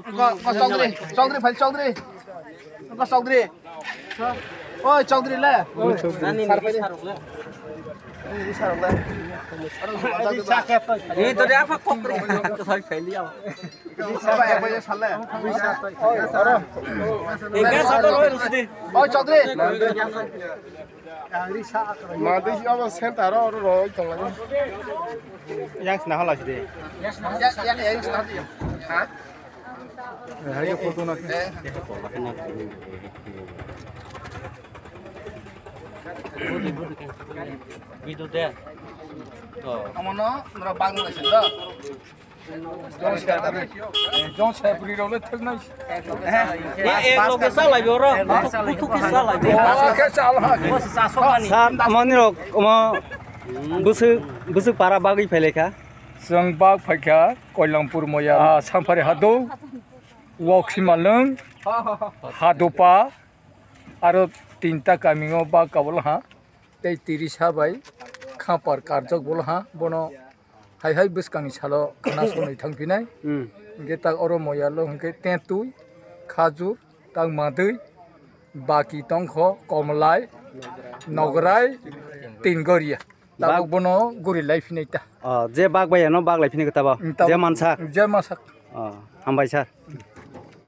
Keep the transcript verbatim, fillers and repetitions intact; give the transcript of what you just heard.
Ko, ko Chaudhary, Chaudhary phai Chaudhary. Ko Chaudhary. Oi Chaudhary le. Sar phai le. Sar le. Ni to dia apa kok ni. Sai phai liya. Apa apa ya sale. Oi Chaudhary. Mantwi si obo center o oro roi tonglaio. Yang sina hala sidi. Yang, yang, yang sina sidi. Ha? Hai ke photo na. Video de. Oh. Amono nora bang na sila. Jong sai puri rok le thek nai. Ek loge salai boro. Kutu ki salai boro. Ke sal ha. Sar mani rok mo busuk busuk para bagwi phailekha. Chwng bak phaikha Koilampur moya, ah, Samphari hado, Waksima lwng, Hadopa, aro tinta kamingo bak kabul ha. Tei Tirisa bai khapar karjak bolo ha, bono hai hai bwskangni salo khana sonwi thangphinai. Hmm. Hwnkhe tak oro moyalo hwnkhe tentwi, khajur, tak madwi, baki tongkho, komlai, nograi, tingoria. Tabuk bono guri lai phinai ta. Oh, je bak bai ano bak lai phinai ta ba. Hmm, tabuk je mansak. Je mansak. Oh, hambai sir.